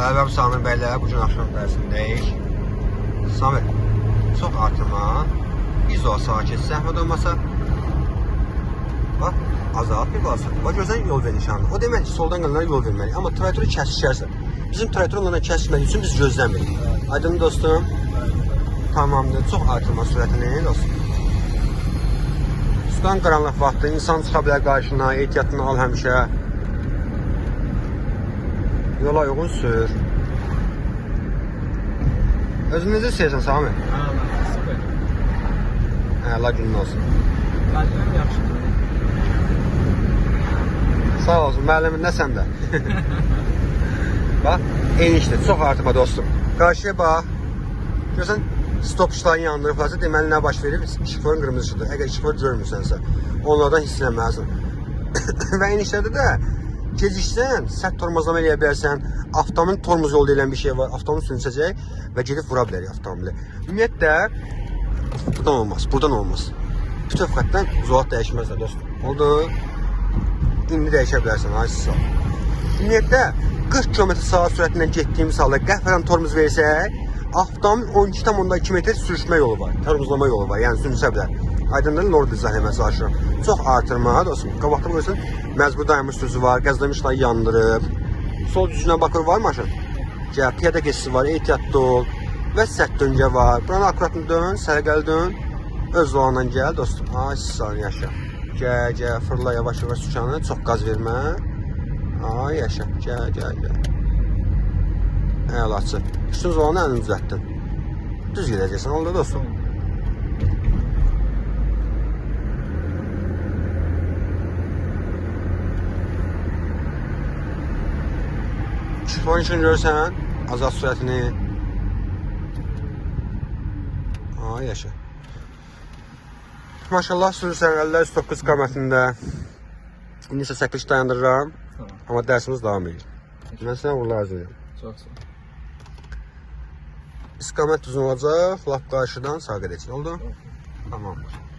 Tələbəm Samir bəylə bu gün axşam dərsindəyik. Samir, çox artırma. İzo sakit, zəhmət olmasa. Bax, azalt bir balaca. Bax, görsən yol ver nişanı. O demək ki, soldan gələnlərə yol verməliyik. Amma trayektoru kəsişərsən. Bizim trayektor onlardan kəsişmədiyi üçün biz gözləmirik. Aydın dostum? Tamamdır. Çox artırma sürətini dostum. Sudan qaranlıq vaxtı insan çıxa bilər qarşına, ehtiyatını al həmişə. Yola uyğun sür. Özünü necə istəyirsən Samir? Ha, süper. Əla günün olsun. Müəllimim yaxşıdır. Sağ olsun, müəllimin nə sən də. Bax, enişdir, çox artırma dostum. Qarşıya bax. Görsən, stop işlarını yandırıblarsa, deməli nə baş verir? İşıqforun qırmızı işıqdır. Əgər işıqfor görmürsənsə, onlardan hisslənməlisən. Və enişlərdə də geciksən, sərt tormozlama eləyə bilərsən. Avtomobil tormoz yolu deyilən bir şey var. Avtomobil sürünəcək və gedib vura bilər avtomobili. Ümumiyyətlə, buradan olmaz, buradan olmaz. Bütöv xəttdən zolaq dəyişməzlər dostum. Oldu. İndi dəyişə bilərsən, ay sağ ol. Ümumiyyətlə 40 km saat sürətinlə getdiyimiz halda qəflətən tormoz versək, avtomobil 12,2 metr sürüşmə yolu var, tormozlama yolu var, yəni sürünsə bilər. Aydındır, lord izah eləməyə çalışıram. Çox artırma dostum. Qabaqda görürsən, məcbur dayanmış sürücü var, qəzləmişlər yandırıb. Sol gücünə baxır, var maşın? Gəl, piyada keçidi var, ehtiyatlı ol. Və sərt döngə var. Buranı akkuratlı dön, səliqəli dön. Öz zolağından gəl dostum. Ay sağ yaşa. Gəl, gəl, fırla yavaş yavaş sükanı, çox qaz vermə. Ay yaşa, gəl, gəl, gəl. Əlaçı. Üstün zolağını əlini düzəltdin. Düz gedəcəksən, oldu dostum. İşıqforun üçün görürsən, azad sürətini. Ay yaşa. Maşallah sürürsən 50-109 qamətində. İndi isə çəkiliş dayandırıram. Tamam. Amma dərsimiz davam edir. Mən sənə uğurlar arzu edirəm. Çox sağ ol. İstiqamət düzgün olacaq, lap qarşıdan sağ gedəcəksən. Oldu? Tamamdır.